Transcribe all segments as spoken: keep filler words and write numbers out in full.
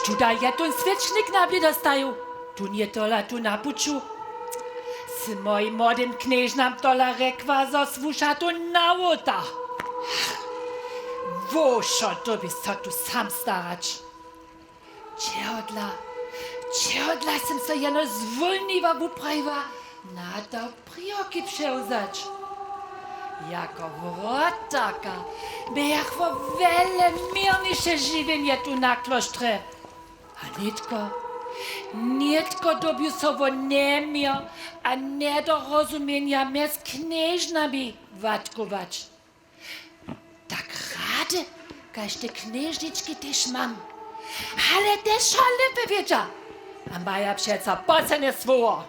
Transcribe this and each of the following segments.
Tuda je tón swěčnik na blědo stajał. Tón je tola tu na puću. Sy mojim młodym knježnam tola rjekła, zo słuša tu na wota. Wo wšo dyrbiš so tu sam starać. Čehodla, čehodla sym so jeno zwólniła wuprajiła, na to prjoki přewzać. Jako wrotarka bě ja chło wjele měrniše žiwjenje tu na klóštrje. A nětko, nětko dyrbju so wo njeměr a njedorozumjenja mjez knježnami watkować. Tak rady, kaž te knježnički tež mam. Ale te wšo lěpje wědźa a maja přeco poslednje słowo.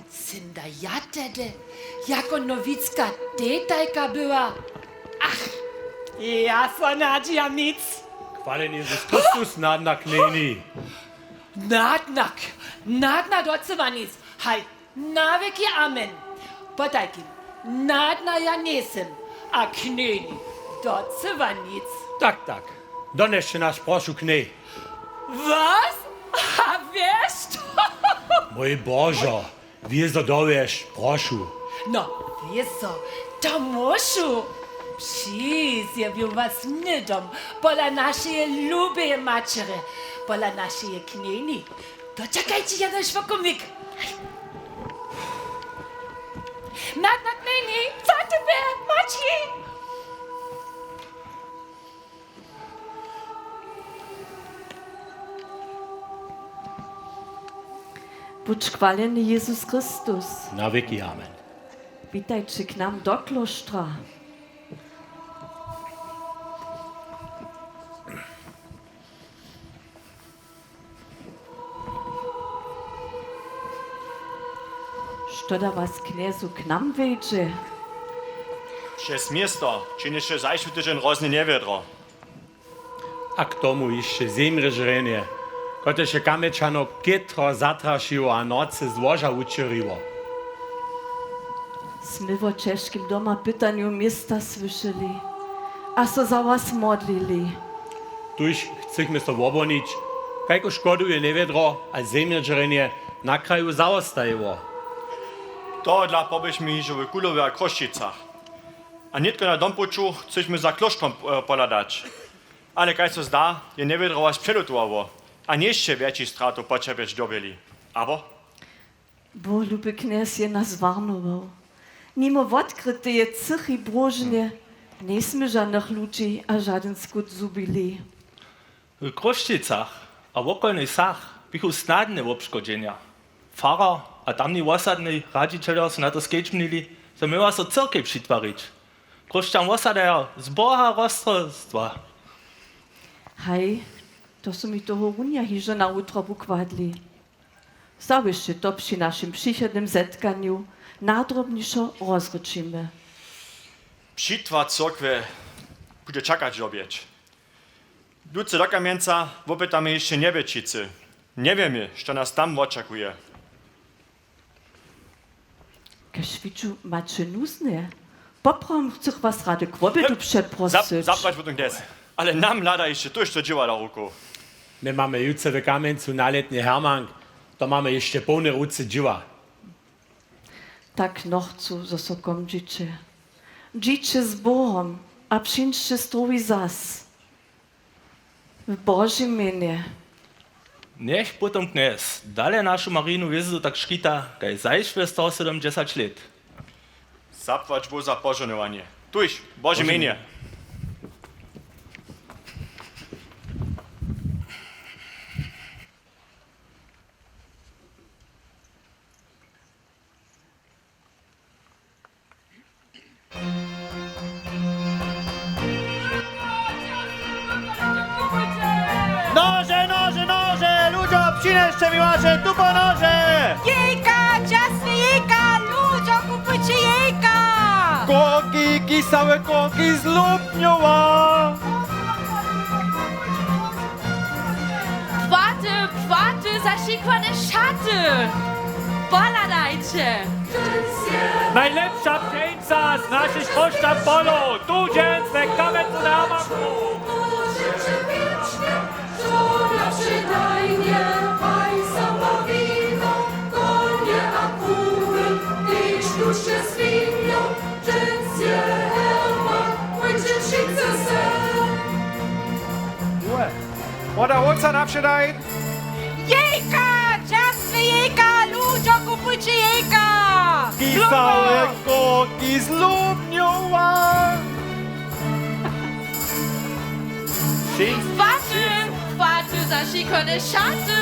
Sym da ja tehdy jako nowicka tetajka była. Ach, ja so nadźijam nic. Chwaleni Jezus Chrystus, nadnak, knjeni. Nadnak, nadnak docyła nic. Haj, na wěki amen. Potajkim, nadna ja njejsym, a knjeni docyła nic. Tak, tak. Donesće naš, prošu, knjej. Was? A wěš to? Mój Božo, wězo dowješ, prošu. No, wězo, to móžu. Přizjewju was hnydom pola našeje lubeje maćerje, pola našeje knjeni. Dočakajće jenož wokomik. Nadnak, knjeni, za tebje, maći! Budź chwaleny, Jezus Chrystus. Na wěki amen. Witajće k nam do klóštra. Što da was knjezu k nam wjedźe? Přez město činiše zašły tydźeń hrozne njewědro. A k tomu hišće zemrěžrjenje, kotrež je Kamjenčanow chětro zatrašiło a nocy z łoža wućěriło. Smy wo ćežkim doma pytanju města słyšeli a so za was modlili. Tuž chcychmy so wobhonić, kajko škoduje njewědro a zemrěžrjenje na kraju zawostajiło. Tohodla poběžmy hižo w Kulowej a Chrósćicach. A nětko na dompuću chcychmy za klóštrom, e, pohladać. Ale kaž so zda, je njewědro was přelutowało a njejsće wjetšich stratow poćerpjeć dyrbjeli. Abo? Bóh, luby knjez, je nas warnował. Nimo wotkryteje cychi bróžnje njejsmy žanych ludźi a žadyn skót zhubili. W Chrósćicach a wokolnych wsach běchu snadne wobškodźenja. Farar a tamni wosadni radźićeljo su na to skedźbnili, zo měła so cyrkej přitwarić. Chróšćan wosadaja z Boha roztryztwa. Haj, to su mi tohorunja hižo na wutrobu kładli. Zawěsće to při našim přichodnym zetkanju nadrobnišo rozrěčimy. Přitwar cyrkwje budźe čakać dyrbjeć. Dutře do Kamjenca wopytamy hišće Njebjećicy. Njewěmy, što nas tam wočakuje. Kaž widźu, maće nuznje. Poprawom chcych was rady k wobjedu přeprosyć. Zap-, zapłać potom knjez. Ale nam hlada hišće tójšto dźěła do rukow. My mamy jutře w Kamjencu nalětny hermank, to mamy hišće połne ruce dźěła. Tak nochcu, zo so komdźiće. Dźiće z Bohom a přińdźće z druhi zas. W Božim mjenje. Njech potom knjez dale našu Marinu wězdu tak škita, kaž zašłe stosydomdźesać lět. Zapłać Bóh za požohnowanje. Tuž, w Božim mjenje. Nože, nože, nože, ludźo, přinježće mi waše tuponože! Jejka, časne jejka, ludźo, kupujće jejka! Korki, kisawe korki z Lubnjowa! Płaty, płaty za šikłane šaty! Pohladajće! Najlěpša pšenica z našich chróšćan polow, tu dźens we Kamjencu na Hermanku! Dźens je Hermann, pójće wšitcy sem. Woda wótřa na wšedaj. Jejka, čerstwe jejka, ludźo, kupujće jejka. Kisawe kurki z Lubnjowa. Faty, faty za šikorne šaty.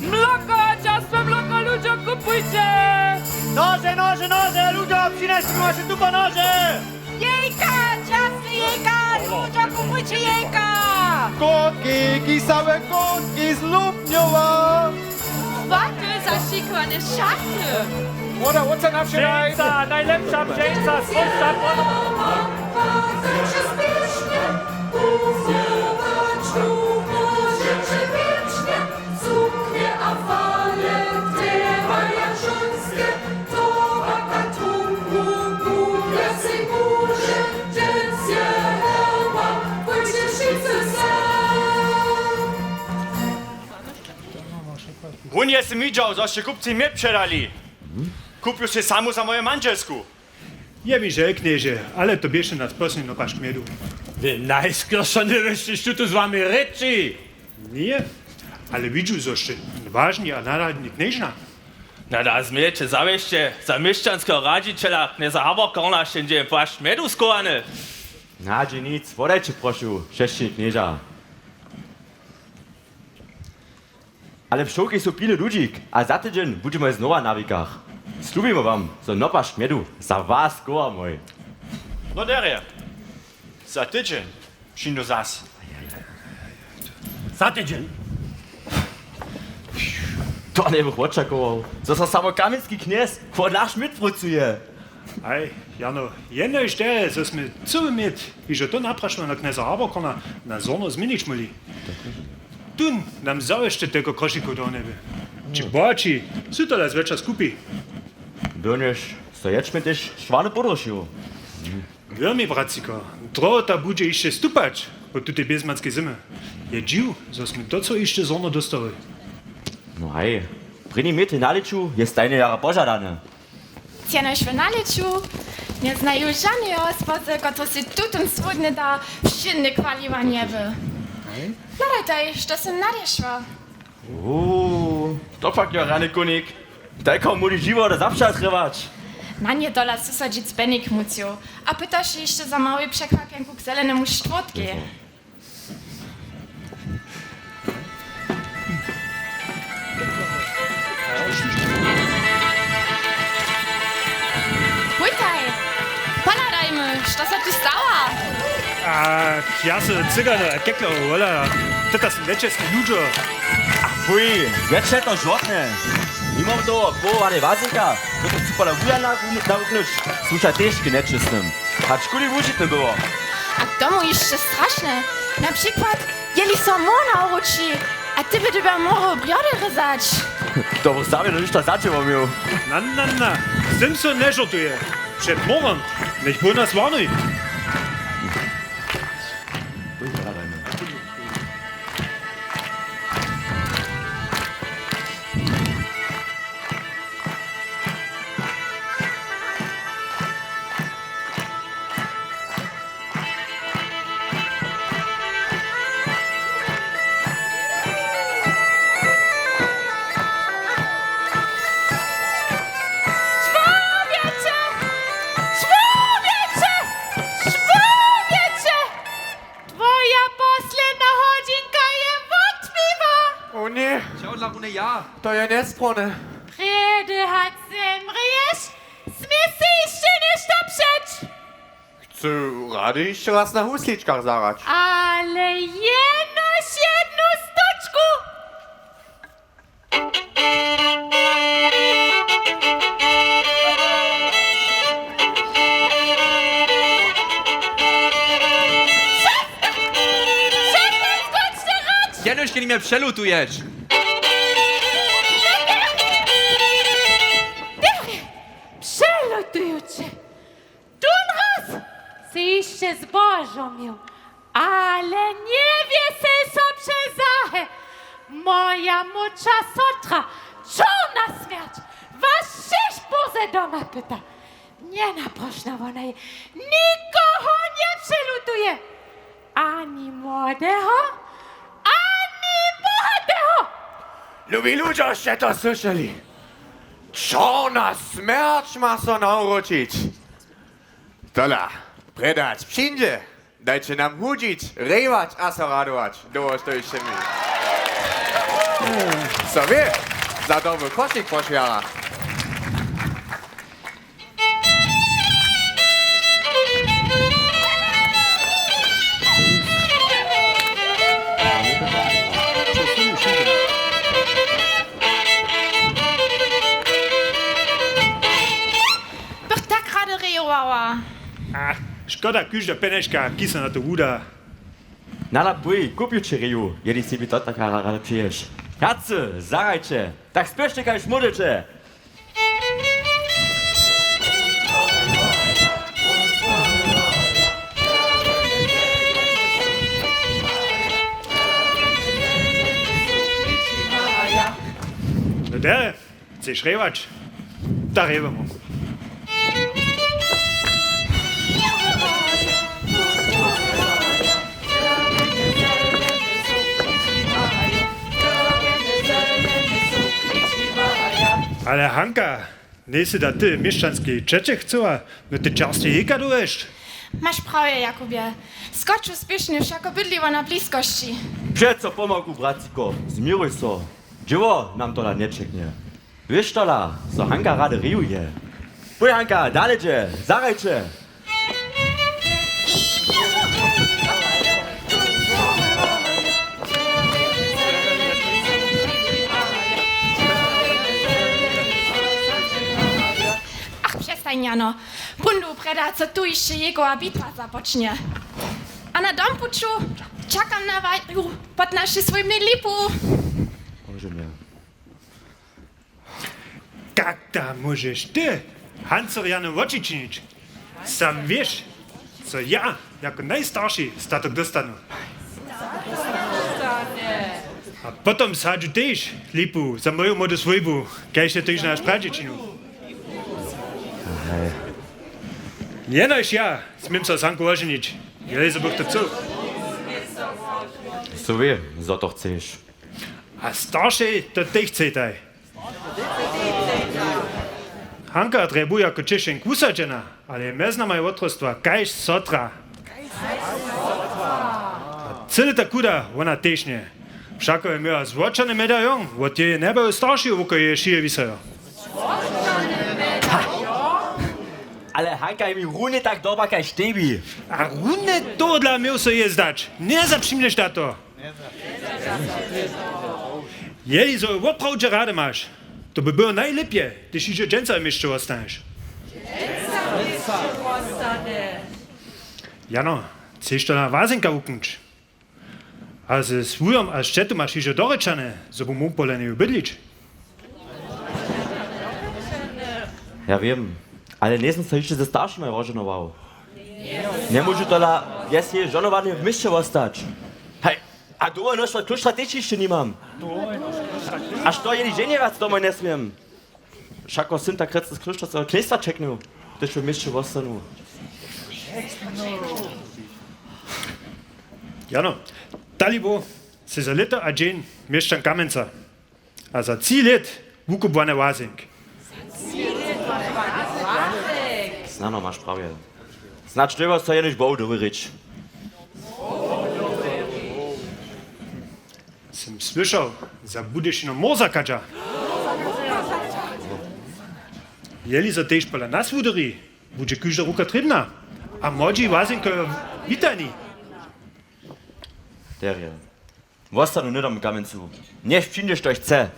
Mloko, čerstwe mloko, ludźo, kupujće! Nože, nože, nože, ludźo, přinjesu mi waše tuponože! Jejka, čerstwe jejka, ludźo, kupujće jejka! Kurki, kisawe kurki z Lubnjowa! Faty za šikorne šaty! Woda wótřa na wšedaj! Pšenica, najlepša pšenica, słóžta, Wón je sym widźał, zo sće kupcy mjed předali. Kupił sej samu za moju mandźelsku. Je mi žel, knježe, ale to běše na poslednji nopašk mjedu. Wy najskóršo njewěsće, što tu z wami rěči. Ně, ale widźu, zo sće wažni a nadawni knježna. Na da změće zawěsće, za měšćanskeho radźićela knjeza Haberkorna sće dźe płašć mjedu schowany. Na dźe nic, wodajće prošu, šesćin knježa. Ale wšołki su pilny ludźik a za tydźeń budźemy znowa na wikach. Slubimy wam, zo nopašk mjedu za was schowamy. No derje, za tydźeń přińdu zas. Za tydźeń. To njebych wočakował, zo so samo kamjenski knjez wot nas mjed prócuje. Haj, Jano, jenož derje, zo smy cyły mjed hižo to naprašowali na knjeza Haberkorna, na zhorno změnić móhli. Tón nam zawěsće telko košikow do njeby. Ći bohaći su tola zwjetša skupi. Doniž so ječmje tež šwany podróžju. Wěr mi, bratřiko, drohota budźe hišće stupać po tutej bězmanskej zymy. Je dźiw, zo smy docył hišće zhorno dóstali. No haj, prěni mětej na lěću je stajnje jara požadany. Cjenož w nalěću njeznaju žaneje hospody, kotryž sej tutón słódny dar wšědnje chwaliła njeby. Hladajtaj, što sym nadešła. Uuu, to pak jo rany kunik. Tajko móhli žiwo do zapša trěwać. Na nje tola susodźic Benik mucył a pytaš hišće za małej překwapjenku k zelenemu štwórtkej. Pójtaj, pohladajmy, što so tu stała. Ach, ja so cygano a keklo wola, to ta su nječestni ludźo. Ach, fuj, nječeto žortne. Nimo toho powołane wazinka, to to su pola wuja nawuknyć, słuša tež k nječestnym. Hač kuli wužitne było. A k tomu hišće strašne. Na přikład, jeli so mór nawróći, a ty by dyrbjał móru brjody rězać. To bych sami do ništo zadźěło měł. Na, na, na, z tym so nježortuje. Před mórom, njech Bóh nas warnuj. Čłowječe! Čłowječe! Čłowječe! Twoja posledna hodźinka je wotbiła! O ně! Čehodla runje ja? To je njesprowne. Prjedy hač zemrěješ, směš sej hišće něšto přeć. Chcu rady hišće raz na husličkach zahrać. Ale jenož jednu štučku. Jenož kdy mje přelutuješ. Derje, přelutuju će. Tón raz sy hišće zbožomil, ale njewjesej so přezahe. Moja młódša sotra, čorna smjerć, was wšěch póze doma pyta. Njenaprošna wona je, nikoho njepřelutuje. Ani młodeho, ani bohateho. Lubi ludźo, sće to słyšeli? Čorna smjerć ma so nawróćić. Tola, predać přińdźe, dajće nam hudźić, rejwać a so radować. Dołho stojiš mi. So wě, za dobry košik pošwjara. Bych tak rady rejowała. Ach, škoda kóždeho pjenješka, kiž so na to wuda. Nala, pój, kupju ći reju, jeli sebi to tak ra-, rady přeješ. Hjace, zahrajće, tak spěšnje kaž móžeće. No derje, chceš rewać? Tak rejemy. Ale Hanka, njejsy da ty měšćanskej ćeće chcyła, no ty čerstej jejka dowjesć? Maš prawje, Jakubje. Skoču spěšnje wšako bydliła na bliskosći. Přeco pomałku, bratřiko, změruj so. Dźěło nam tola njećeknje. Wěš tola, zo Hanka rady rejuje. Pój, Hanka, dale dźe, zahrajće. Ach, přestań, Jano. Póńdu predac, zo tu hišće jejkowa bitwa započnje. A na dompuću čakam na waju pod našej swójbnej lipu. Bože mje. Kak da móžeš ty Hancowi Janowi woči činić? Sam wěš, zo ja jako najstarši statok dóstanu. A potom sadźu tež lipu za moju młodu swójbu, kaž je to hižo naš pradźe činił. Jenož ja směm so z Hanku woženić, jeli zo bych to chcał. So wě, zo to chceš. A staršej to tež chcetaj. Hanka je drje bu jako čěšenk wusadźena, ale je mjez nama je wotrostwa kaž sotra. A cyle tak chuda wona tež nje. Wšako je měła złoćany medailon wot jeje njebyłeho staršeho wokoło jeje šije wisajo. Ale Hanka je mi runje tak dobra kaž tebi. A runje tohodla měł so jeje zdać. Njezapřimnješ na to. Jeli zo woprawdźe rady maš, to by było najlěpje, hdyž hižo dźensa w měsće wostanješ. Jano, chceš to na łazenka wuknąć? A z wujom a šćetu maš hižo dorěčane, zo bu móhł pole njeju bydlić? Ja wěm, ale njejsym so hišće ze staršimaj rozžohnował. Njemóžu tola bjez jeje žohnowarnje w měsće wostać. Haj, a dołho nošła klóštra tež hišće nimam. A što jeli ženje wjac domoj njesměm? Wšako sym tak rěc z klóštraceho knjejstwa ćeknył, hdyž w měsće wostanu. Jano, dali bu sej za lěto a dźeń měšćan Kamjenca. A za tři lět wukubłany łazenk. Snano maš prawje. Snadź dyrba so jenož Bohu dowěrić. Sym słyšał, za Budyšinu mór zachadźa. Jeli so tež pola nas wudyri, budźe kóžda ruka trěbna. A młodźi łazenkojo witani. Terje. Wostanu hnydom w Kamjencu. Njech přińdźe, štož chce.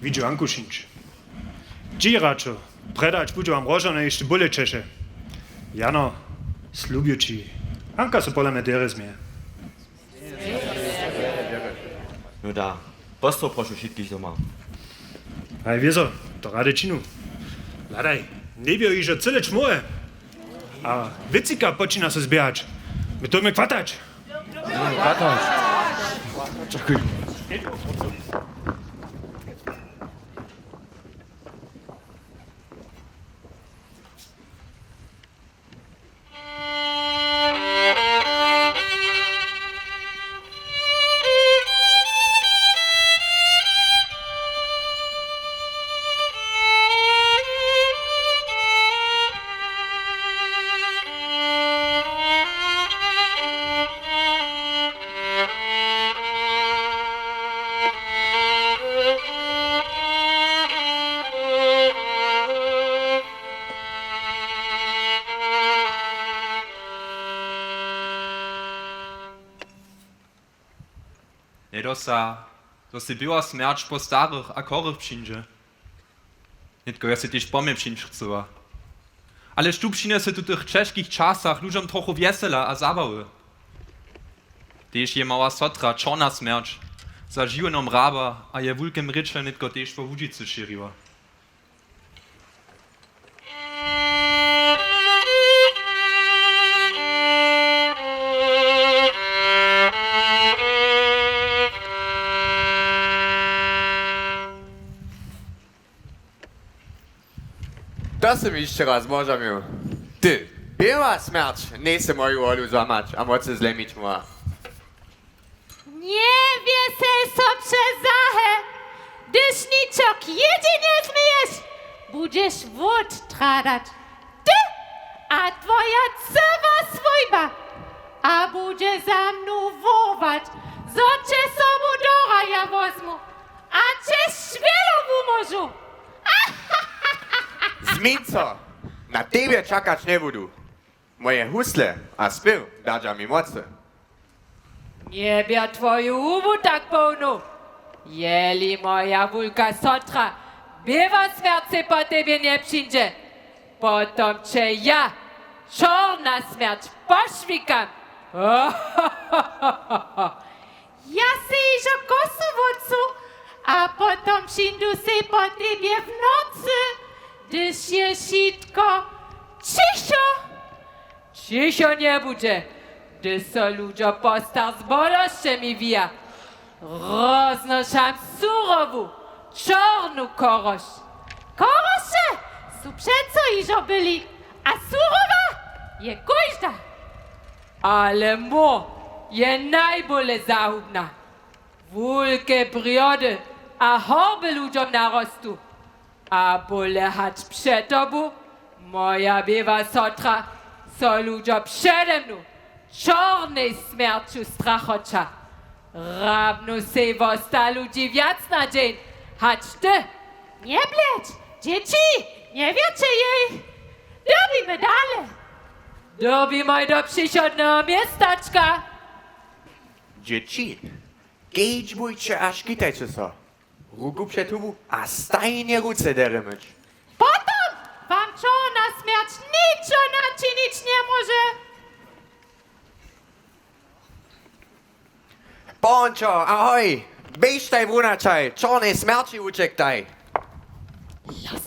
Widźu Ankušinč. Dźi radšo, predać budźe wam Rožane hišće bóle ćeše. Jano, slubju ći, Hanka so pola mje derje změje. No da, postrow prošu wšitkich doma. Haj, wězo, to rady činu. Hladaj, njebě hižo cyle čmołe. A wěcika počina so zběhać. My to my kwatać. Čakuj. Njedosa, zo sej běła smjerć po starych a chorych přińdźe. Nětko jo sej tež po mje přińć chcyła. Ale štó přinjese w tutych ćežkich časach ludźom trochu wjesela a zabawy? Tež je mała sotra, čorna smjerć, za žiwjenjom hraba a je wulke mrěče nětko tež po Łužicy šěriła. To sym hišće raz móžo měł. Ty, běła smjerć, njejsy moju wolu złamać a mocy zlemić móhła. Njewjesel so přezahe, hdyž ničo k jědźenje změješ, budźeš wót tradać. Ty a twoja cyła swójba, a budźe za mnu wołać, zo će sobu do raja wozmu a će šwělo wumóžu. Změń so, na tebje čakać njebudu. Moje husle a spěw dadźa mi mocy. Njebjer twoju hubu tak połnu, jeli moja wulka sotra, běła smjerć sej po tebje njepřińdźe, potom će ja, čorna smjerć, pošwikam. Ja sej hižo kosu wótsu a potom přińdu sej po tebje w nocy, hdyž je wšitko ćicho. Ćicho njebudźe, hdyž so ludźo po starch z bolosćemi wija. Roznošam surowu, čornu chorosć. Chorosće su přeco hižo byli, a surowa je kóžda. Ale mó je najbóle zahubna. Wulke brjody a horby ludźom narostu. A bóle hač před tobu, moja běła sotra, so ludźo přede mnu, čornej smjerću, strachoća. Hrabnu sej wosta ludźi wjac na dźeń hač ty. Njebledź, dźěći, njewjerće jej. Dyrbimy dale. Dyrbimoj do přichodneho městačka. Dźěći, kedźbujće a škitajće so. Ruku před hubu a stajnje ruce derje myć. Potom wam čorna smjerć ničo načinić njemóže. Pončo, ahoj! Běžtaj wunaćaj, čornej smjerći wućektaj! Los.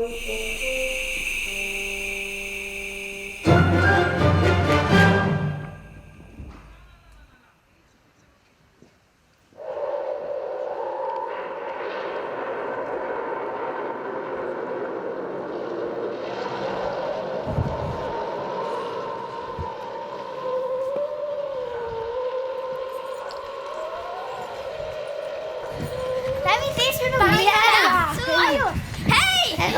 Daj mi tež jednu. Maja! Maja! Hej! Hej!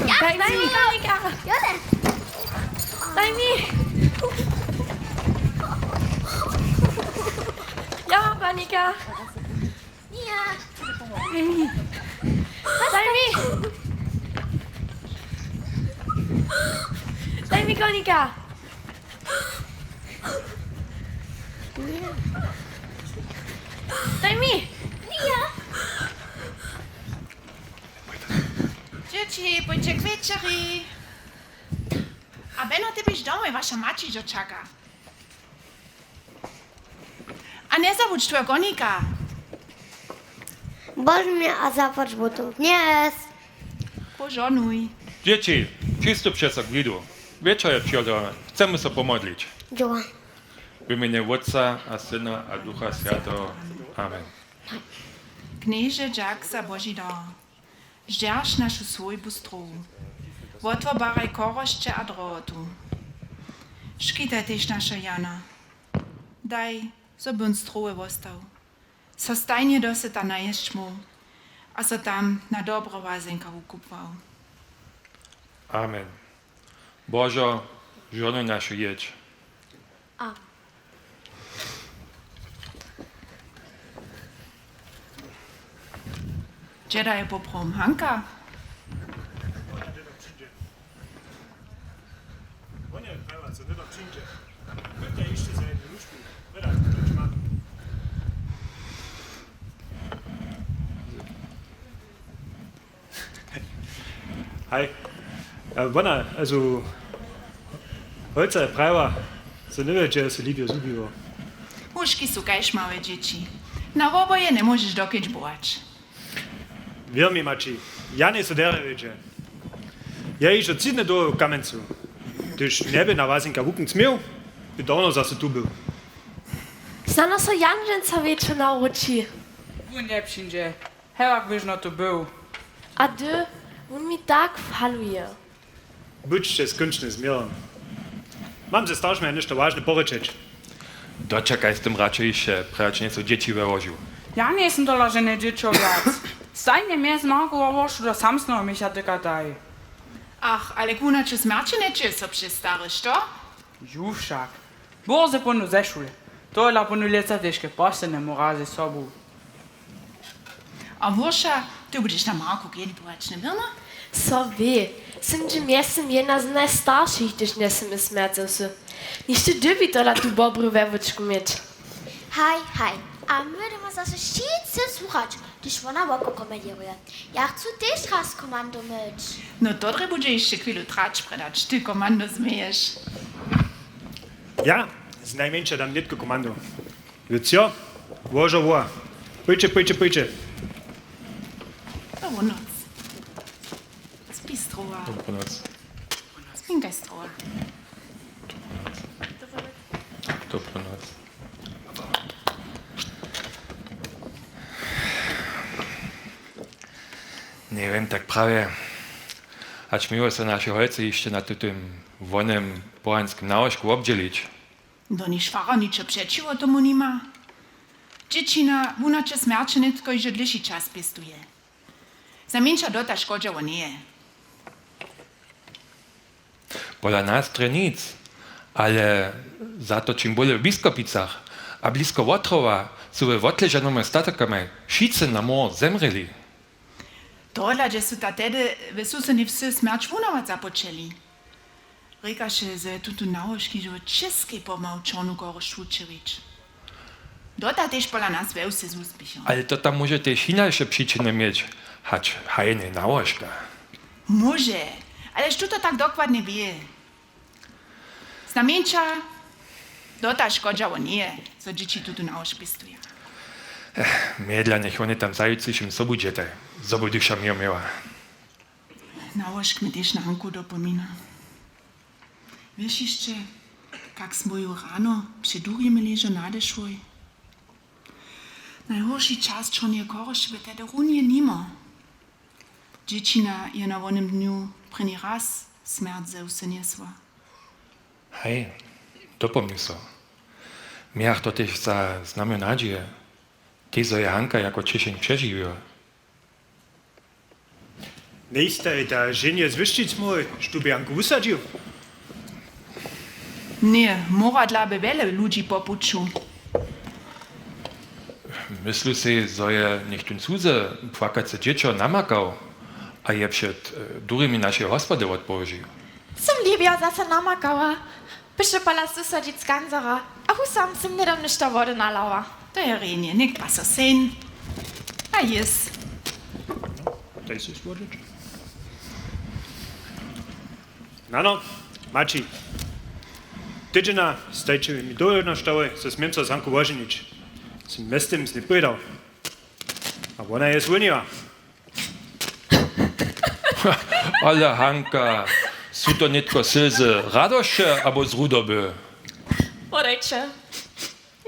Ja, daj mi, Panika! Jole! Daj mi! Ja, Panika! Ja. Daj mi! Daj mi konika! Daj mi! Ja. Dźěći, pójće k wječeri. A Beno, ty běž domoj, waša maći dźo čaka. A njezabudź twojeho konika. Bóž mi a zapłač potom dnjes. Požonuj. Dźěći, přistupće so k lidu. Wječor je přihotowany. Chcemy so pomodlić. Dźěła. W mjenje Wótca a Syna a Ducha Swjateho. Amen. Knježe, dźak za Boži dar. Zdźerž našu swójbu strowu. Wotwobaraj chorosće a drohotu. Škitaj tež našeho Jana. Daj, zo by wón strowy wostał. So stajnje do swěta najěsć móhł a so tam na dobro łazenka wukubłał. Amen. Božo, žonuj našu jědź. A. Dźeda je poprawom Hanka? Haj. E, wona, also, holca je prajiła, zo njewě, hdźe so Libijo zhubiło. Muški su kaž małe dźěći. Na woboje njemóžeš dokedźbować. Wěr mi, maći, ja njejsym derje wědźe. Ja hižo tři dny dołho w kamjencu. Hdyž njeby na łazinka wuknjeć směł, by dawno zaso tu był. Snano so Jan dźensa wječor nawróći. Wón njepřińdźe. Hewak běžno tu był. A hdy, wón mi tak faluje. Budźće skónčnje z měrom. Mam ze staršemi něšto wažne porěčeć. Dočakaj z tym radšej hišće, prjedy njesu dźěći we łožu. Ja njejsym tola žene dźěćo wjac. Stajnje mje z Markowa wošu do samsneho měcha tykataj. Ach, ale k wunaće smjerće njeće so přestaryš, to? Ju wšak. Bórze pónu ze šule. Tohodla pónu lětsa tež ke poslednemu razu sobu. A Wurša, ty budźeš na Marku kedźbować, njeběrno? So wě, sym dźě mjeztym jedna z najstaršich, hdyž njesmy smjerć wsy. Nichtó dyrbi tola tu bobru we wóčku měć. Haj, haj. A my jdemy zaso wšitcy słuchać, hdyž wona woko komeděruje. Ja chcu tež raz komando myć. No to drje budźe hišće chwilu trać, prjedy ty komando změješ. Ja znajmjeńša dam nětko komando. Wěc jo, łožo woła. Pójće, pójće, pójće. Dobru noc. Spi strowa. Dobru noc. Spinkaj strowa. Dobru noc. Njewěm, tak prawje, hač měło so naše holcy hišće na tutym wonem pohanskim nałožku wobdźělić. Doniž farar ničo přećiwo tomu nima. Dźěći na wunaće smjerće nětko hižo dlěši čas pěstuje. Znajmjeńša do ta škodźało njeje. Pola nas drje nic, ale za to čim bóle w Biskopicach a blisko Wotrowa su we wotležanym statokami wšitcy na mór zemrěli. Tohodla, dźe su ta tehdy w susodnej wsy smjerć wunować započeli. Rěkaše, zo je tutón nałožk hižo w Českej pomhał čornu chorošć wućěrić. Dota tež pola nas we wsy z wuspěchom. Ale to tam móže tež hinaše přičiny měć, hač hajenje nałožka. Móže, alež štó to tak dokładnje wě? Znajmjeńša dota škodźało njeje, zo dźěći tutón nałožk pěstuja. Mjedla, njech wone tam zajitřišim sobu dźětaj, zo by duša měr měła. Nałožk mi tež na Hanku dopomina. Wěš hišće, kak smy ju rano před durimi ležo nadešłoj? Najhorši čas čorneje chorošće by tehdy runje nimo. Dźěćina je na wonym dnju prěni raz smjerć ze wsy njesła. Haj, dopomni so. Mějach to tež za znamjo nadźije, tež zo je Hanka jako Čěšeń přežiwiła. Njejstajtaj ženje zwyšćic móhł, štó by Hanku wusadźił? Ně, móhła dla by wjele ludźi po puću. Myslu sej, zo je něchtón cuzy płakace dźěćo namakał a je před, e, durimi našeje hospody wotpołožił. Sym Libija zaso namakała. Běše pola susadźic ganzera a husam sym hnydom něšto wody nalała. To je rjenje, něk pa so sejn a jěs. Daj sej słodźeć. Nano, Maći. Tydźena stajće mi dołho na štawoj, zo smjem so z Hanku woženić. Sym mjeztym z njej powědał. A wona je zwólniła. Ale Hanka, su to nětko slzy radosće abo zrudoby? Wodajće.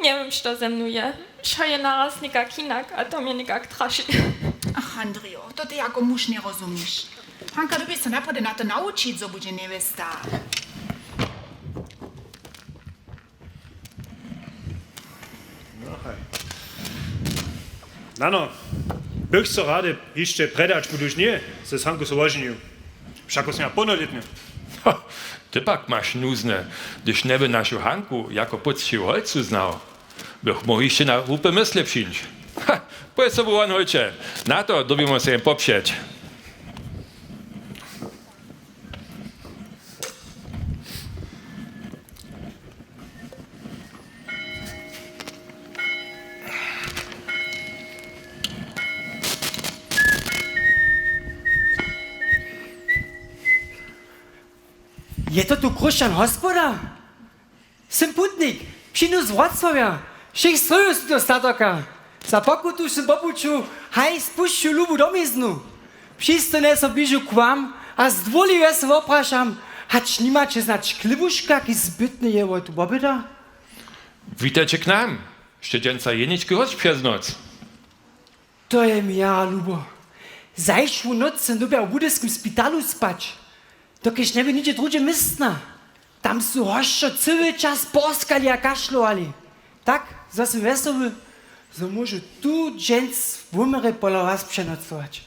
Njewěm, što ze mnu je. Wšo je naraz někak hinak a to mje někak traši. Ach, Andrejo, to ty jako muž njerozumiš. Hanka dyrbi so najprjedy na to nawučić, zo budźe njewěsta. No haj. Nano, bych so rady hišće prjedy hač buduž dnje z Hanku so woženił. Wšako sym ja połnolětny. Ha, ty pak maš nuzne, hdyž njeby našu Hanku jako pócćiwholcu znał, bych móhł hišće na hłupy mysle přińć. Ha, pól sobu won, holče, na to dyrbimy so jen popřeć. Je to tu Chróšćan hospodar? Sym putnik, přińdu z Wrocławja. Wšěch strojow su to statoka. Za pokutu sym po puću haj spušćił lubu domiznu. Přistanje so bližu k wam a zdwórliwje so woprašam, hač nimaće znać chlěbuška, kiž zbytnje je wot woběda? Witajće k nam. Sće dźensa jenički hósć přez noc. To je mi jara lubo. Zašłu noc sym dyrbjał w budyskim spitalu spać, dokelž njeby nihdźe druhdźe městna. Tam su hosćo cyły čas porskali a kašlowali. Tak, zo sym wjesoły, zo móžu tu dźens wuměrje pola was přenocować.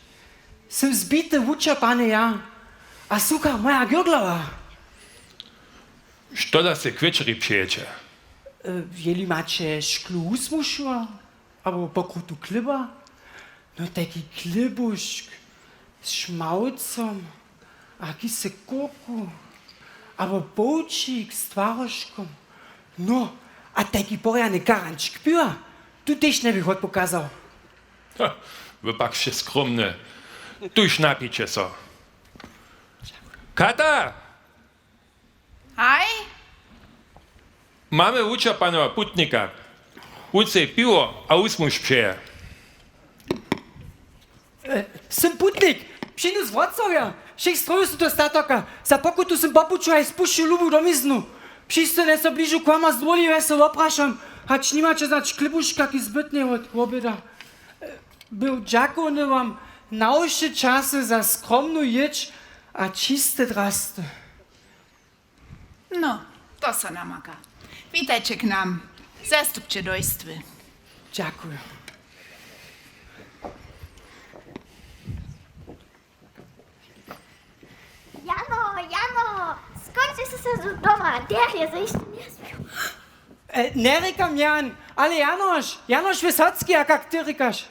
Sym zbity, wučerpany ja a sucha moja gyrglowa. Što da sej k wječeri přejeće? E, jeli maće šklu wusmušła, abo pokrutu chlěba, no tajki chlěbušk z šmałcom a kisek kurku, abo połčik z twarožkom, no a tajki porjadny karančk piwa, tu tež njebych wotpokazał. Ha, wy pak sće skromny. Tuž napiće so. Kata! Haj? Mamy wučerpaneho putnika. Wón sej piwo a wusmuž přeje. E, sym putnik, přińdu z Wrocławja. Wšěch strojow su to statoka. Za pokutu sym po puću haj spušćił lubu domiznu. Přistanje so bližu k wam a zdwórliwje so woprašam, hač nimaće znać chlěbuška, kiž zbytnje wot woběda. E, był dźakowny wam na wšě časy za skromnu jědź a čiste drasty. No, to so namaka. Witajće k nam. Zastupće dojstwy. Dźakuju. Jano, Jano, skónčće sy so doma, derje so hišće njesměł. E, njerěkam Jan, ale Janoš, Janoš Wysocki, a kak ty rěkaš?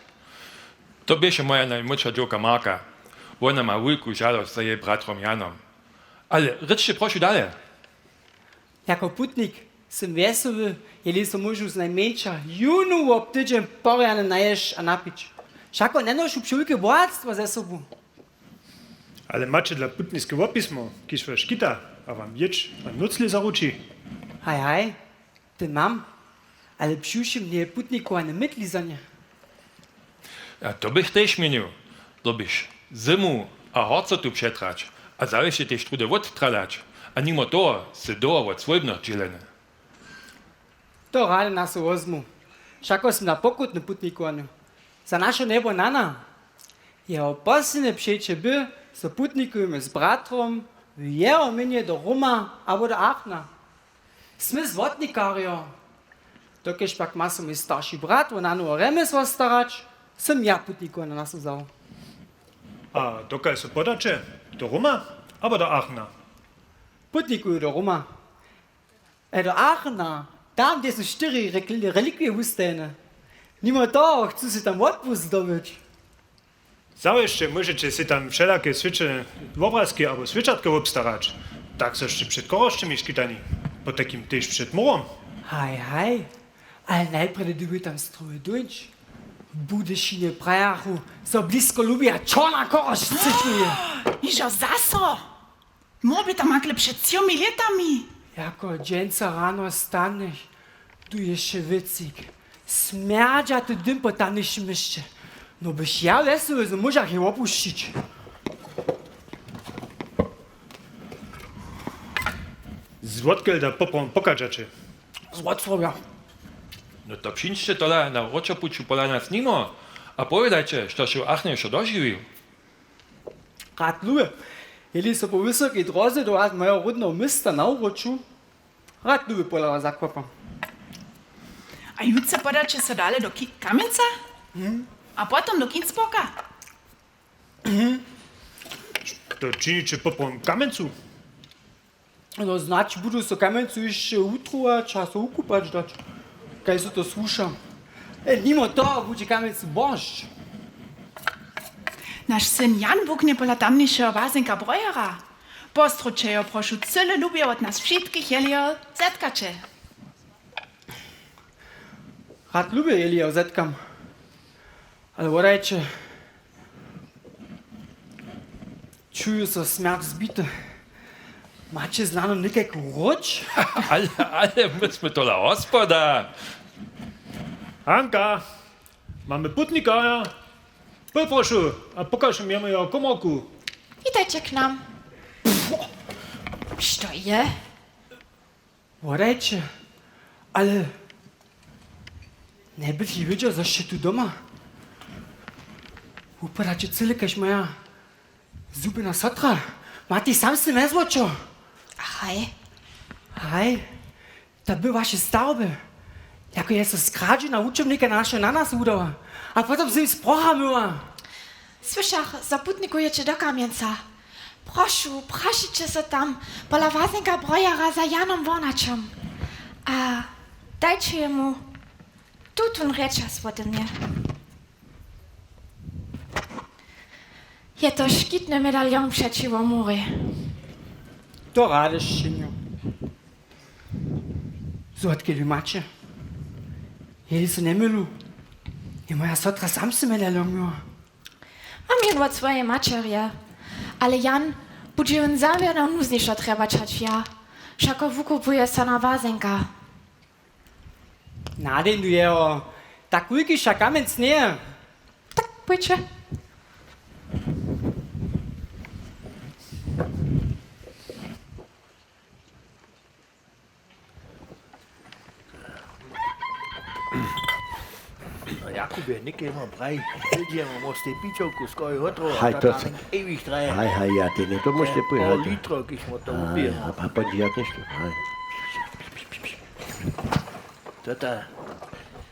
To běše moja najmłódša dźowka Marka. Wona ma wulku žadosć za jej bratrom Janom. Ale rěčće prošu dale. Jako putnik sym wjesoły, jeli so móžu znajmjeńša jónu wob tydźeń porjadnje najěsć a napić. Wšako njenošu přewulke bohatstwo ze sobu. Ale maće dla putniske wopismo, kiž waj škita a wam jědź a nóclej zaruči? Haj, haj, tyn mam, ale přiwšěm njeje putnikowanje mytli za nje. A to bych tež měnił. Dyrbiš zymu A horcotu přetrać, a zawěsće tež trudy wottralać, a nimo toho sy dołho wot swójbnych dźěleny. To rady na so wozmu. Wšako smy na pokutny putnikowany. Za naše njebo nana. Jeho poslednje přeće by, zo putnikujemy z bratrom w jeho mjenje do Roma abo do Aachna. Smy złotnikarjo. Dokelž pak ma so mój starši brat wo nanowe rjemjesło starać, sym ja putnikowany na so wzał. A dokal so podaće? Do Roma abo do Aachna? Putnikuju do Roma. E, do Aachna, tam, hdźe su štyri rekl-, relikwije wustajene. Nimo toho chcu sej tam wotpust zdobyć. Zawěsće móžeće sej tam wšelake swědčene wobrazki abo swědčatka wobstarać. Tak so sće před chorosćemi škitani, potajkim tež před mórom. Haj, haj, ale najprjedy dyrbju tam strowy dóńć. W Budyšinje prajachu, zo blisko Lubija čorna chorosć cytuje. Hižo zaso? Mór by tam hakle před třomi lětami. Jako dźensa rano stanješ, tu je šewicik. Smjerdźaty dym po tamnišim měsće. No byš ja wjeselu, zo móžach je wopušćić. Zwotkel da poprawom pochadźaće? Z Wrocławja. No to přińdźće tola na wróćopuću pola nas nimo a powědajće, štož je w Aachnje wšo dožiwił. Rad lubje. Jeli so po wysokej dróze do was mojeho ródneho města na wróću, rad lubje pola was zakłopam. A jutře podaće so dale do Ki-, Kamjenca? A potom do Kinsborga? To činiće poprawom w Kamjencu? No, znać budu so w Kamjencu hišće wutruwać a so wukupać dać, kaž so to słuša. E, nimo toho budźe w Kamjencu boršć. Naš syn Jan wuknje pola tamnišeho wazenka brojera. Pozdrowće jo, prošu, cyle lubje wot nas wšitkich, jeli jo zetkaće. Rad lubje, jeli jo zetkam. Ale wodajće, čuju so smjerć zbity. Maće znanu někajku hródź? Ale, ale my smy tola hospoda. Hanka, mamy putnika. Pól, prošu, a pokaž mi jemu jeho komorku. Witajće k nam. Što je? Wodajće, ale njeběch wědźał, zo sće tu doma. Wupadaće cyle kaž moja zhubjena sotra. Matej sam sej mjez wočo. Haj. Haj, to by waše starby. Jako je so skradźu na wučobnika na našeho nanasa wudała. A potom sej jim sprocha myła. Słyšach, zo putnikujeće do Kamjenca. Prošu, prašiće so tam pola wazenka brojera za Janom Wornaćom. A dajće jemu tutón rěčaz wode mnje. Je to škitny medalon přećiwo murje. To rady sčinju. Złotke, wy maće. Jeli so njemylu, je moja sotra sam sej medalon měła. Mam jen wot swojeje maćerje, ale Jan budźe jón zawěrno nuznješo trjebać hač ja, wšako wukupuje so na wazenka. Nadejnu jeho, tak wulki wšak Kamjenc njeje. Tak, pójće. Jakubje, někaj mam praji, wědźemo, móž tej pićowku skoro hotowo. Haj, to tam ewich traje. Haj, haj, ja, ty, ne, to móžete pól pojechać. Litro, kiž smo to wupili. A, a, a, ja, nešto. Haj. Tota,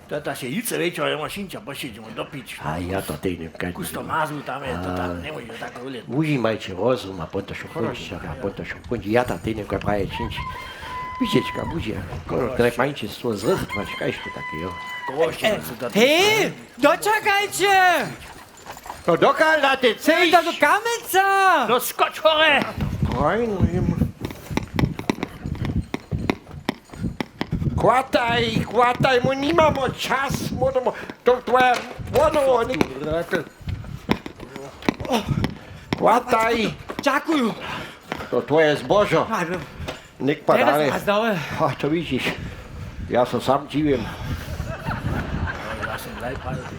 tota se jutře wječor, ja mam šinča, pošedźemo dopić. A ja to tej nemkaj. Kus to mazu tam je, tota, nemóže tako wulět. Užimajće rozum a potom šo kónči, a potom šo kónči. Ja to tej nemkaj praje činč. Widzieć, kaž budźe. Kono, tak mańče sło zrychwać, kaž to takie, jo. Hej, dočakajće! No dokal na te cejš? Do Kamjenca! No skoč hore! Fajn, jim. Chwataj, chwataj, my nimamo čas, móžemo, to twoja, ono, nik-, chwataj. Dźakuju. To twoje zbožo. Nik padale. A to widźiš, ja so sam dźiwim. Ja sam najprawdźi.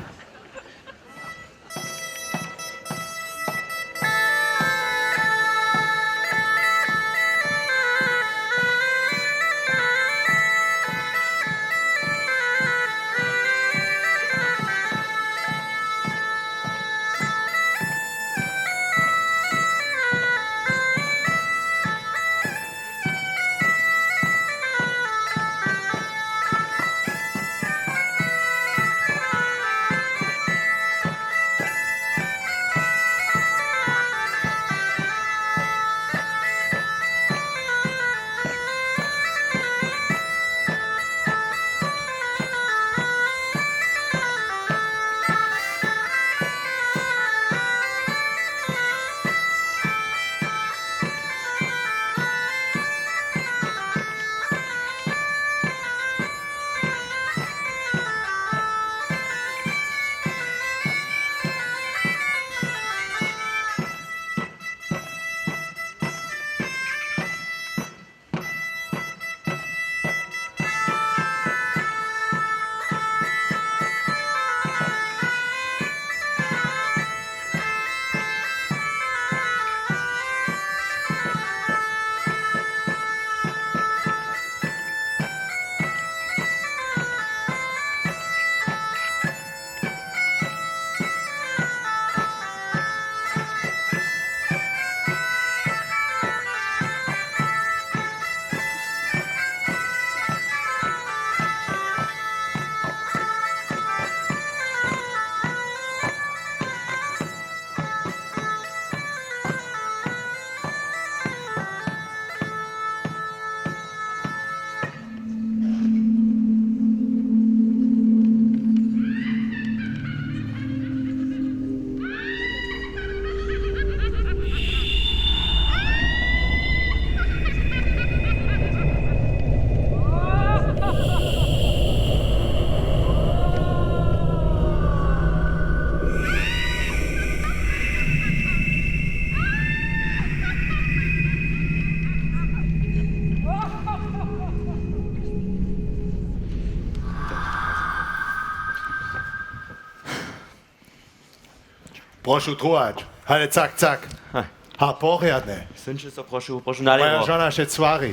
Prošu truhać. Ale cak, cak. Ha. Ha, porjadne. Sydnće so, prošu, prošu. Moja nalěwo. Žona še cwari.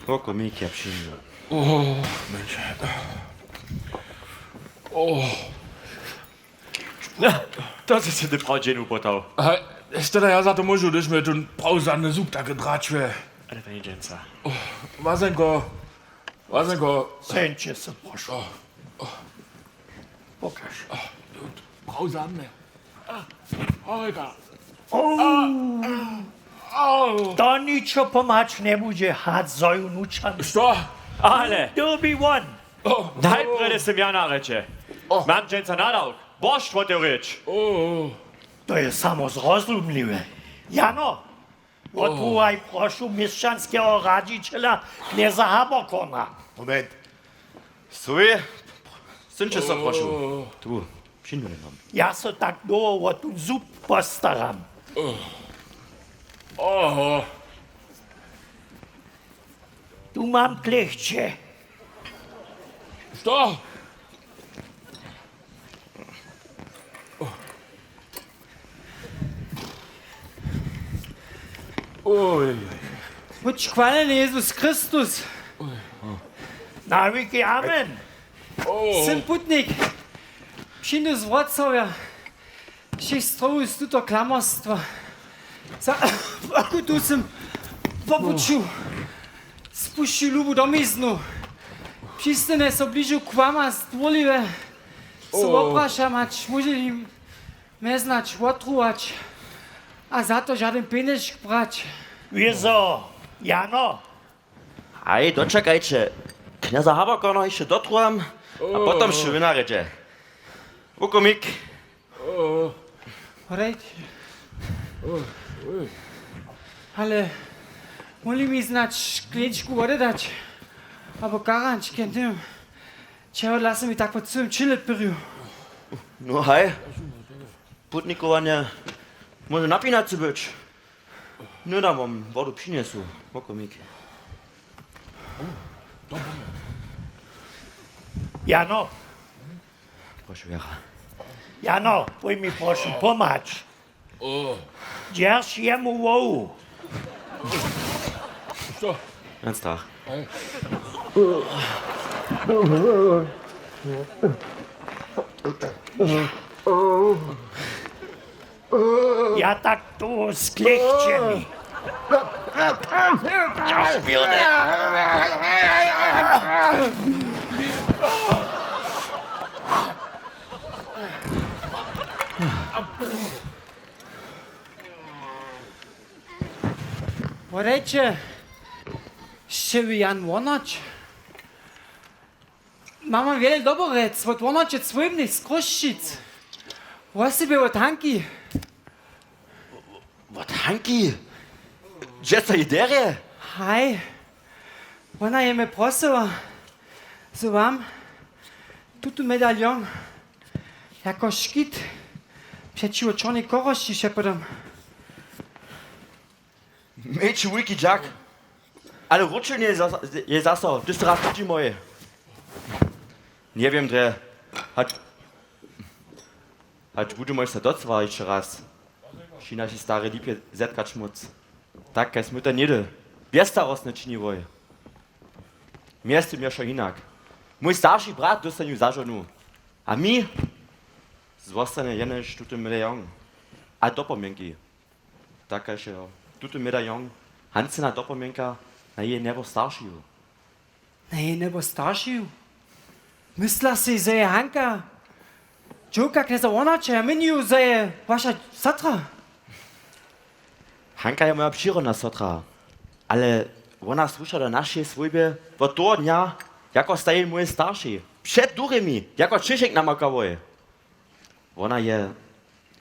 Oko mi kjapšinu. To sy se ty prawdźe nupotał. Haj, što da ja za to móžu, hdyž mi tón prawzadny zub tak dračuje? Ale to nije dźensa. Łazenko, łazenko. Sydnće so, prošu. Pokaž. Prawzadne. Horika. To ničo pomhać njebudźe, hač zo ju nučam. Što? Ale dyrbi won. Najprjedy sym ja na rěče. Mam dźensa nadawk. Boršt wotewrěć. To je samo zrozumliwe. Jano, wotruhaj, prošu, měšćanskeho radźićela knjeza Haberkorna. Moment. Stój. Sydnće so, prošu. Tu, přińdu. Ja so tak dołho wo tón zub postaram. Tu mam klěchće. Što? Budź chwaleny, Jezus Chrystus. Na wěki amen. Sym putnik. Přińdu z Wrocławja. Wšěch strowow z tuto klamorstwa. Za pokutu sym wopućił, spušćił lubu domiznu. Přistanje so bližu k wama zdwórliwje. So woprašam, hač móže jim mje znać wotruwać a za to žadyn pjenjez brać. Wězo, Jano. Haj, dočakajće. Knjeza Haberkorna hišće dotruham a potom sće wynarjedźe. Wukomik. Horejće. Ale móhli mi znać škleńčku wody dać? Abo karančke, nym. Čehodla sy mi tak po cyłym činje pěrił? No haj, putnikowanje móže napinace być. Hnydam wam wodu přinjesu, wokomik. Jano. Prošu, Jara. Jano, pój mi prošu pomhać. Dźerž jemu hłowu. Što? Jen strach. Ja tak tu z klěchćemi. Horejće, sće wy Jan Wohnert? Mam wam wjele doborjec wot Wohnerće Swójbnych z Chrósćic. Wosebje wot Hanki. Wot Hanki? Dźe so jej derje? Haj. Wona je mje prosyła, zo wam tutón medalon jako škit přećiwo čornej chorosći přepodam. Mějće wulki dźak. Ale wróćenje je zaso, je zaso, hdyž so raz budźi mój. Njewěm drje, hač, hač budźe mój so docła hišće raz při našej starej lipje zetkać móc. Tak kaž smy to něhdy bjezstarostnje činiłoj. Mjeztym je wšo hinak. Mój starši brat dóstanje za žonu. A mi zwostanje jenož tutón medalon a dopomnjenki. Tak kaž je tutón medalon Hansina dopomnjenka na jeje njebostaršiju. Na jeje njebostaršiju? Mysla sej, zo je Hanka dźowka knjeza Wohnerća, ja měnju, zo je waša sotra. Hanka je moja přirodna sotra, ale wona słuša do našeje swójbje wot toho dnja, jako staji mój starši před durjemi, jako čěšenk namakałoj. Wona je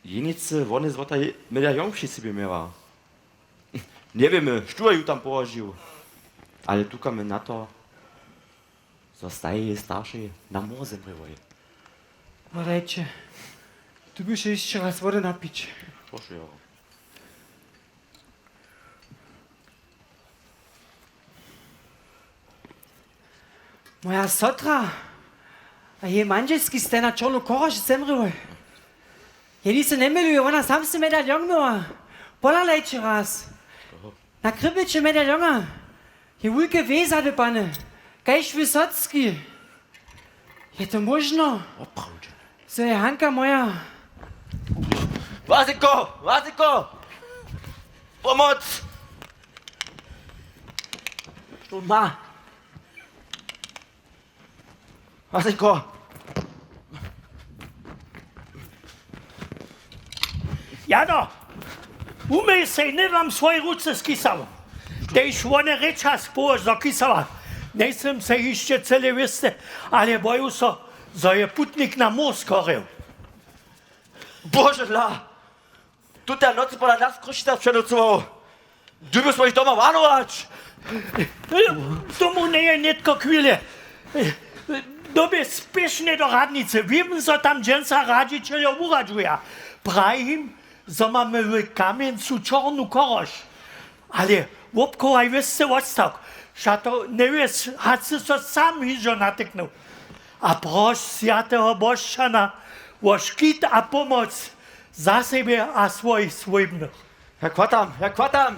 jenicy wone złota medalon při sebje měła. Njewěmy, štó je ju tam połožił, ale tukamy na to, zo staji jej starši na mór zemrěłoj. Hladajće, tu by so hišće raz wody napić. Prošu, jo. Moja sotra a jeje mandźelski staj na čornu choroš zemrěłoj. Jeli se njemyluju, wona sam sej medaljon měła. Pohladajće raz. Na krybjeće medaljonja je wulke W zadypane, kaž Wysocki. Je to móžno? Zo je Hanka moja. Waziko! Waziko! Pomoc! Što ma? Waziko! Jano, umyj sej, njedam swojej ruce z kisalom. Tež wone rěča społož do kisała. Njejsym sej hišće cyle wěsty, ale boju so, zo je putnik na mór schorjał. Bože dla! Tute nocy pola nas Chrósćica přenocował. Dyrbiš so jich doma warnować? Tomu njeje nětko chwile. Dyrbješ spěšnje do radnicy. Wěm, zo tam dźensa radźićeljo wuradźuja. Prajim, zo mamy w kamjencu čornu choroš. Ale wobchowaj wěsce wotstawk. Wšak to njewěš, hač sy so sam hižo natyknył. A proš swjateho Bošćana wo škit a pomoc za sebje a swojich swójbnych. Ja chwatam, ja chwatam!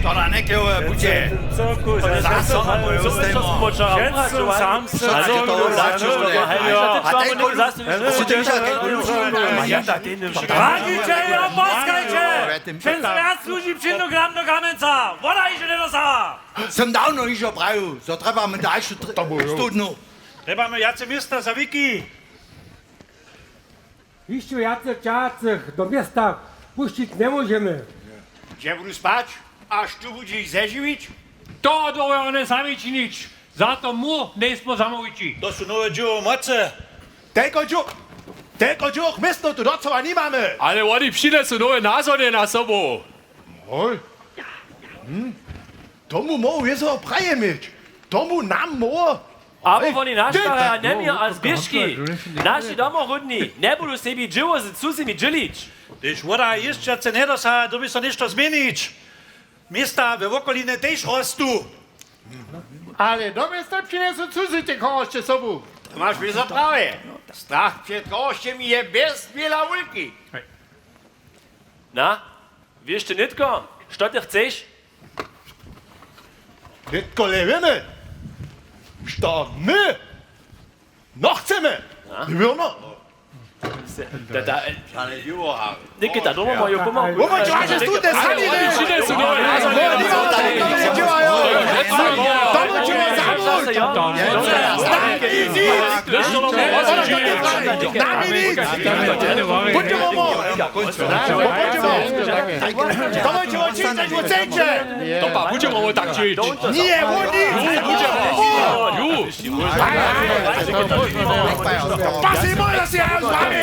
Što da njekeho budźe? Zaso, Radźićeljo, poskajće! Přez wjac ludźi přińdu k nam do Kamjenca. Woda hižo njedosaha. Sym dawno hižo prajił, zo trjebamy dalšu tr-, studnu. Trjebamy wjace města za wiki. Hišće wjace ćahacych do města pušćić njemóžemy. Hdźe budu spać, a štó budźe jich zežiwić? To dyrja wone sami činić. Za to mór njejsmy zamołwići. To su nowe dźěło mocy. Telko dźěł-, telko dźěłych městnow tu docyła nimamy. Ale woni přinjesu nowe nazhonje na sobu. Hoj. Hm. Tomu móhł wězo praje měć. Tomu nam móhł. Abo woni naškaraja njeměr a zběžki. Naši domoródni njebudu sebi dźěło z cuzymi dźělić. Hdyž woda jěsćace njedosaha, dyrbi so něšto změnić. Města we wokolinje tež rostu. Ale do města přinjesu cuzy te chorosće sobu. To maš wězo prawje. Strach před chorosćemi je bjez wjela wulki. Na, wěš ty nětko, što ty chceš? Nětko le wěmy, što my No chcemy! A? Wěrno! Nikita, doma moju pomoc. Wobaj, dźiwaće, tu te sami, ne? Nami nic! Nami nic! Buďte mimo! Buďte mimo! To pa budźemo tak čić. Nje, woni! Ju, budźemo. Ju. Pasej, moje si ja z wami!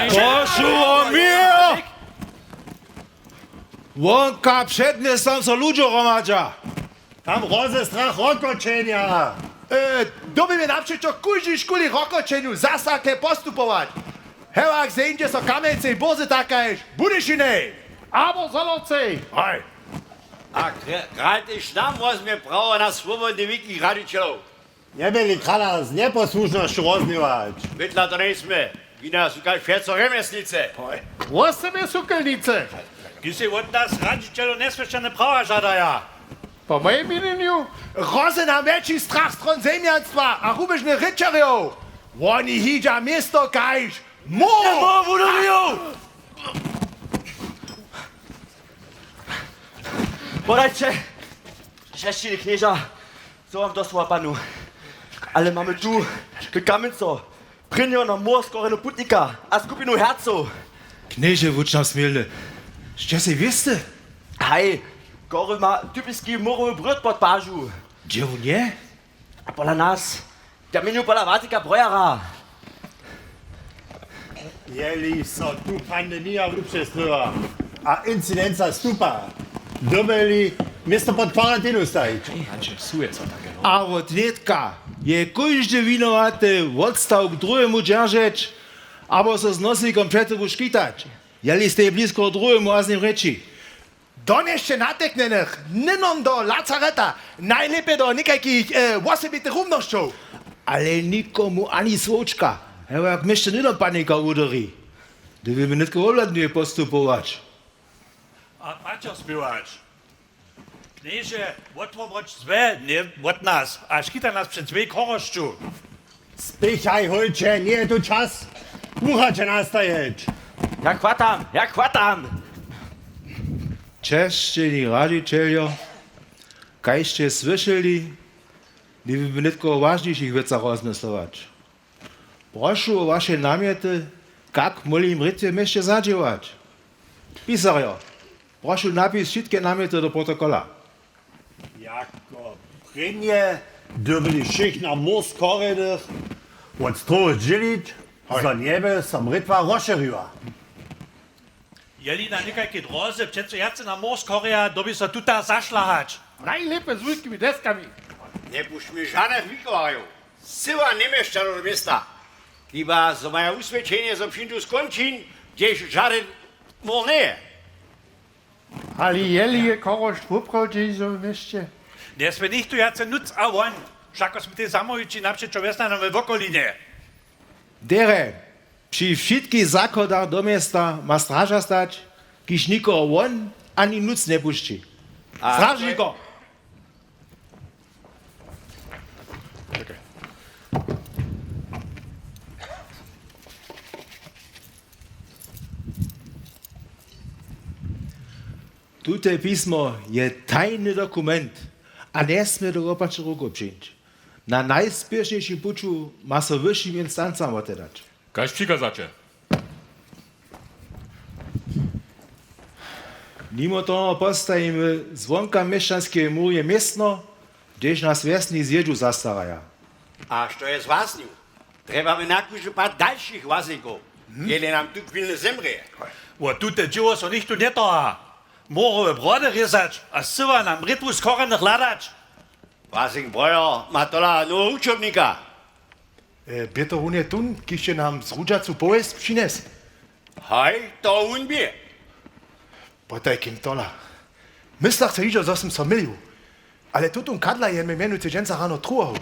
Prošu wo mir! Wonka před městom so ludźo hromadźa. Tam rozestrach rokoćenja. E, dyrbimy napřećo kóždej škuli rokoćenju zaso ke postupować. Hewak zeńdźe so kamjencej bórze tak kaž Budyšinej. Abo Zhorjelcej. Haj. A kra-, kral tež nam wozmje prawo na swobodne wiki radźićelow. Njeměli krala z njeposłušnosću rozhněwać. Bydla to njejsmy. Wina su kaž přeco rjemjesnicy. Wosebje sukelnicy. Kiž sej wot nas radźićelow njeswěsćane prawa žadaja. Po mojim měnjenju. Hrozy nam wjetši strach stron zemjanstwa a rubježnych ryćerjow. Woni hidźa město kaž mór. Mór wudowijow! Podajće, šesćili knježa, co wam do słowa padnu. Ale mamy tu K kamjenco, prěnjeho na mor z korjenu putnika a skupinu hercow. Knježe, budź nam smělny. Sće sej wěsty? Haj, kory ma typiski morowy brjód pod pažu. Hdźe wón je? Pola nas, w kamjenju pola Watika Brojara. Jeli so tu pandemija wupřestrěła a incidenca stupa, dyrbjeli město pod kwarantenu stajić. A wot nětka je kóždy winowaty wotstawk druhemu dźeržeć abo so z noslihom před sobu škitać, jeli stej blisko druhemu a z nim rěči. Do něšće natyknjenych, hnydom do lazareta, najlěpje do někajkich e, wosebitych rumnosćow. Ale nikomu ani słowčka, hewak měšće hnydom panika wudyri. Dyrbi my nětko wobhladnje postupować. A pačer spěwać. Knježe, wotwobroć złe, nje wot nas, a škita nas před złej chorosću. Spěchaj, holče, njeje tu čas. Muchaće nastajeć. Ja chwatam, ja chwatam. Česćeni radźićeljo, kaž sće słyšeli, njebudźemy nětko o wažnišich wěcach rozmyslować. Prošu o waše namjety, kak móhli mrětwje w měsće zadźěłać. Pisarjo, prošu napis wšitke namjety do protokola. Jako prěnje dyrbi wšěch na mór z korjenych wot strowych dźělić, zo njeby so mrětwa rozšěriła. Jeli na někajkej dróze přeco wjace na mór z korja, dyrbi so tuta zašlahać. Najlěpje z wulkimi deskami. Njepušćmy žadnych wikowarjow. Syła njemješćanow do města. Hiba zo maja wuswědčenje, zo přińdu z kónčin, hdźež žadyn mór njeje. Ale jeli je chorosć woprawdźe hižo w měsće? Njesmě nichtó wjace nuc a won. Wšako smy tej zamołwići napřećo wjesnjanom we wokolinje. Derje, při wšitkich zachodach do města ma straža stać, kiž nikoho won ani nuc njepušći. A stražniko! Tute pismo je tajny dokument a njesmě do wopačnych rukow přińć. Na najspěšnjejšim puću ma so wyšim instancam wotedać. Kaž přikazaće. Nimo toho postajimy zwonka měšćanskeje murje městno, hdźež nas wjesni zjědźu zastaraja. A što je z waznju? Trjebamy na kóždy pad dalšich waznikow, jeli nam tu chwilnje zemrě. Wot tute dźěło so nichtó njetoha. Morowe brody rězać a syła na mrětwu z korjenych hladać. Waznik Brojer ma tola noweho wučobnika. E, bě to runje tón, kiž je nam zrudźacu powěsć přinjesł? Haj, to wón bě. Potajkim tola. Mysla chce hižo, zo sym so mylił. Ale tutón kadla je mje mjenujcy dźensa rano truhał.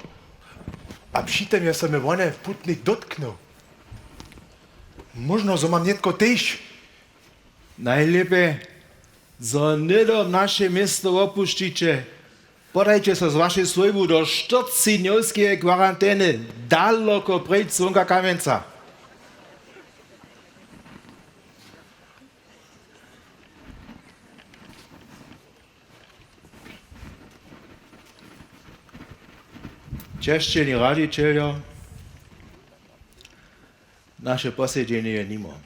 A při tym je so mje wone putnik dótknył. Móžno, zo mam nětko tež. Najlěpje, zo hnydom naše městno wopušćiće, podajće so z wašej swójbu do štyrcitidnjowskeje kwaranteny, daloko preč zwonka kamjenca. Česćeni radźićeljo, naše posedźenje je nimo.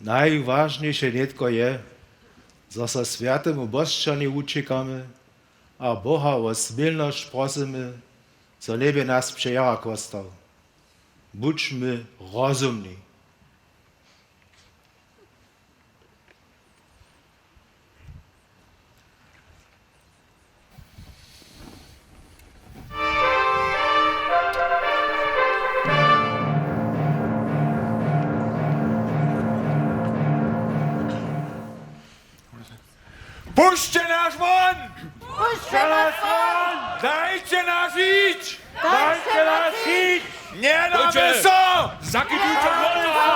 Najwažniše nětko je, zo so swjatemu bosćanju wućěkamy a Boha wo smělnosć prosymy, zo njebě nas přejara chłostał. Budźmy rozumni. Puśćće nas won! Puśćće nas won! Dajće nas hić! Dajće nas hić! Njedamy so! Zakidujće wrota!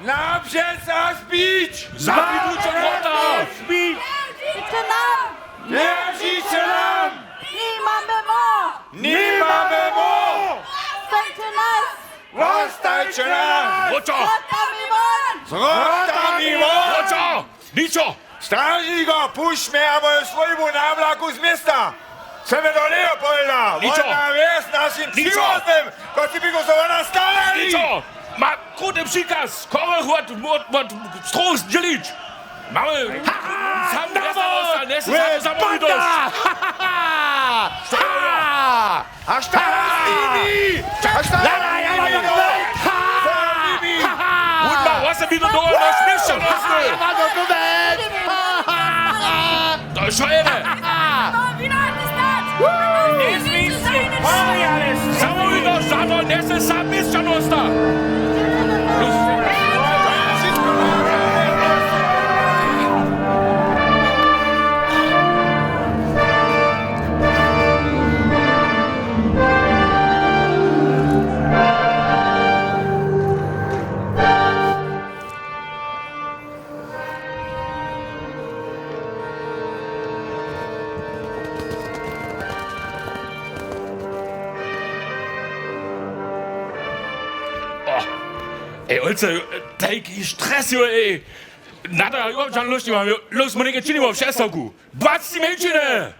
Napřez a spić! Zakidujće wrota! Spić! Wěrźiće nam! Wěrźiće nam! Nimamy mo! Nimamy mo! Wostajće nas! Wostajće nas! Wrota! Z wrotami won! Wrota! Ničo! Stražniko, pušć mje, abo je swójbu na wlaku z města. Chcemy do Leopolda. Nico. Wona wjes našim přiwoznym, kotřibiku so wona starali. Nico. Ma kruty přikaz, chorych wot, wot, wot stroh zdźělić. Mamy sam wjesnjanosć, njese samo zamołwitosć. A šta je z nimi? A šta je z nimi? Wón ma wosebitnu dowolnosć měšćanosty. To je wšo jene. Zamołwitosć za to njese sam měšćanosta. Ej, ojce, tajki stres, jo, ej. Nada, jo, Jan, lušni mam, jo, los mu něke činimo w šestawku. Dwacci mjeńšiny!